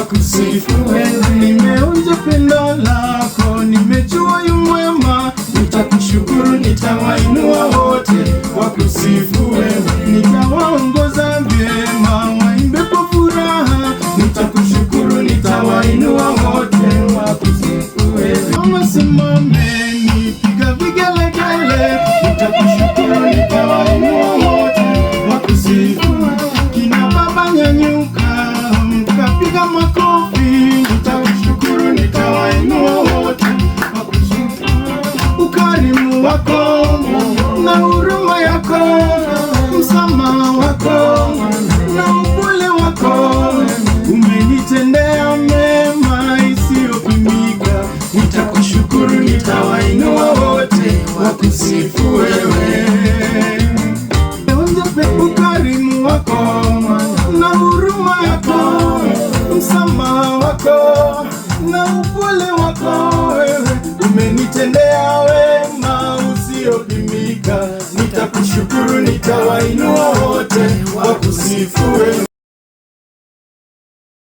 Wakusifu wewe. Nimeonja pendo lako, nimejua yu mwema, nitakushukuru, nitawainua wote wakusifu wewe. Nitawaongoza vyema, waimbe kwa furaha, nitakushukuru, nitawainua wote wakusifu wewe. Mama simameni, piga vigelegele, nitakushukuru, nitawainua wote wakusifu. Kina baba nyanyuka, mkapiga makofi, nitakushukuru, nitawainua wote wakusifu. Ukarimu wako na huruma yako, msamaha wako na upole wako, umenitendea mema isiyopimika. Nitakushukuru, nitawainua wote wakusifu wewe. Ukarimu wako na huruma yako, msamaha wako na upole wako, wewe umenitendea wema usiopimika. Nitakushukuru, nitawainua wote wakusifu wewe.